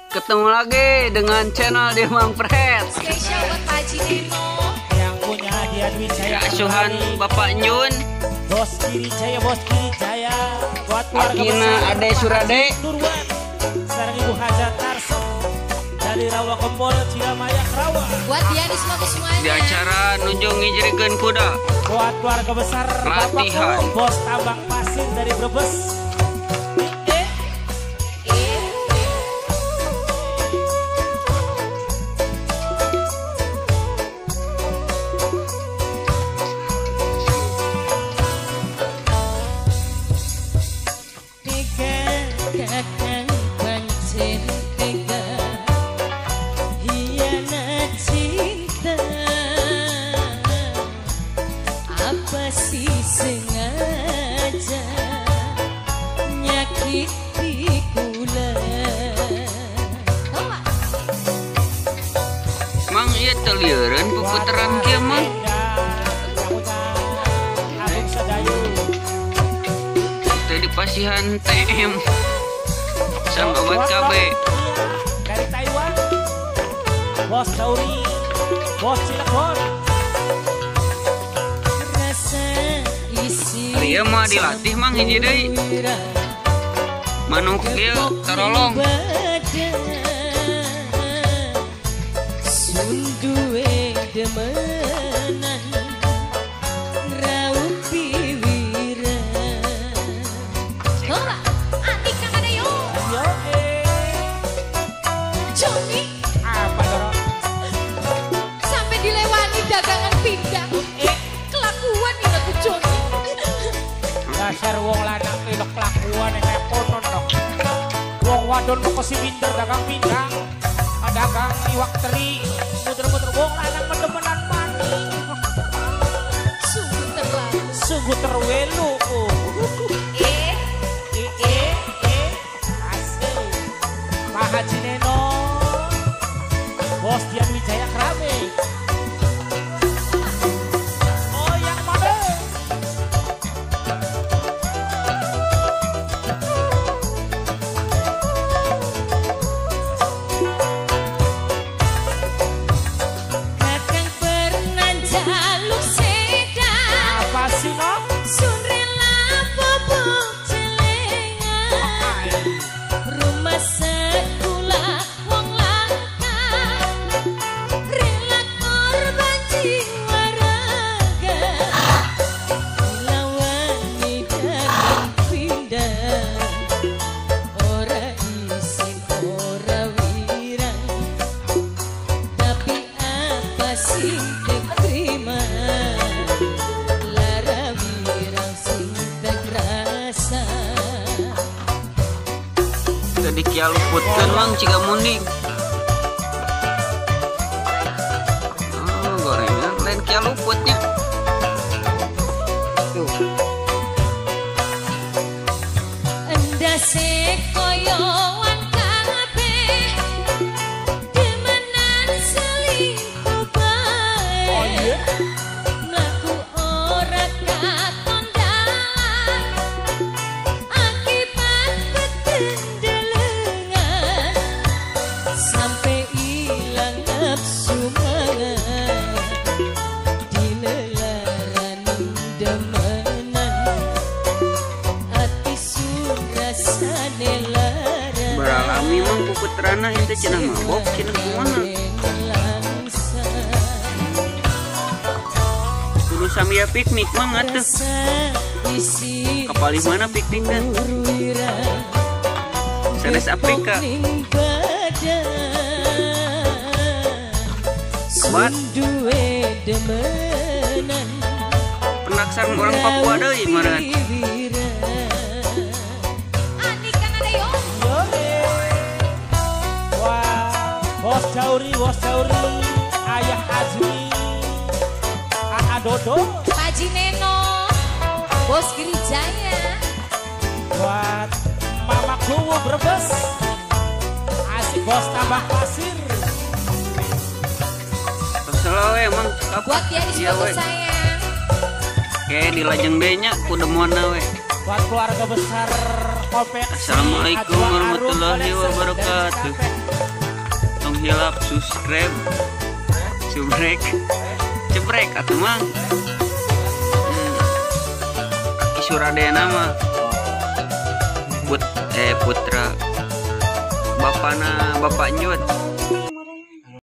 Ketemu lagi dengan channel Demang Pret. Spesial buat Pak Haji Neno. Yang punya hadiah duit saya. Asuhan Bapak Nyun. Bos Kiri Jaya, Bos Kiri Jaya. Buat keluarga Akina Ade Surade. Nurwan. Sareng Ibu Hajat Tarso. Dari Rawa Kempol, Ciamaya, Kerawang. Buat Dianis semuanya. Di acara nunjung ngijrikeun kuda. Buat keluarga besar latihan. Bapak Bos Tambang Pasir dari Brebes. Sengaja nyakiti kula. Mang ieu teu lieureun puputeran kieu mah. Teu dipasihan TM. Sang obat KB. Dari Taiwan. Bos Dauri, Bos Cilegon. Iya mah dilatih mang hiji deui. Manuk ieu tarolong. Sunduwe demenan raup piwira. Hola, Andi Kang Adayo. Yo Joni. Apa dong? Sampai dilewani dagangan pindang. Kelakuan ini aku Joni. Dasar wong lanang ilok kelakuan yang kayak konon dong. Wong wadon kok si pinter dagang pindang, dagang iwak teri, muter-muter wong lanang mendemenan mani. Sungguh terlalu. Sungguh terwelu. Asik. Pak Haji Neno, Bos Dian Wijaya Krame. Tadi kialuputkeun mang ciga munding. Oh, gorengan lain kialuputnya. Tuh. Endase koyoan kabeh demenan selingkuh bae. Mlaku ora katon dalan akibat betendelengan sampai ilang nafsu mangan dilelaran demenan ati sun rasane lara. Beralami mang puputerana itu cenah mabok cenah kumaha. Kudu samia piknik mang atuh. Kapalih mana piknik teh? Sanes Afrika. Kebat. Penaksar orang Papua deui meureun. Wah, Bos Jauri, Bos Jauri, Ayah Azmi, Aa Dodo, Pak Haji Neno, Bos Girijaya. Buat Mama Kuwu Brebes, asik Bos Tambah Pasir. Terserah we emang. Buat Dianis iya, sayang. Oke, dilajeng deui nya kudu moal we. Buat keluarga besar Kompleks. Assalamualaikum warahmatullahi wabarakatuh. Tong hilap subscribe, subrek, cebrek atuh Mang. Aki Suradena mah putra bapana Bapak Njut.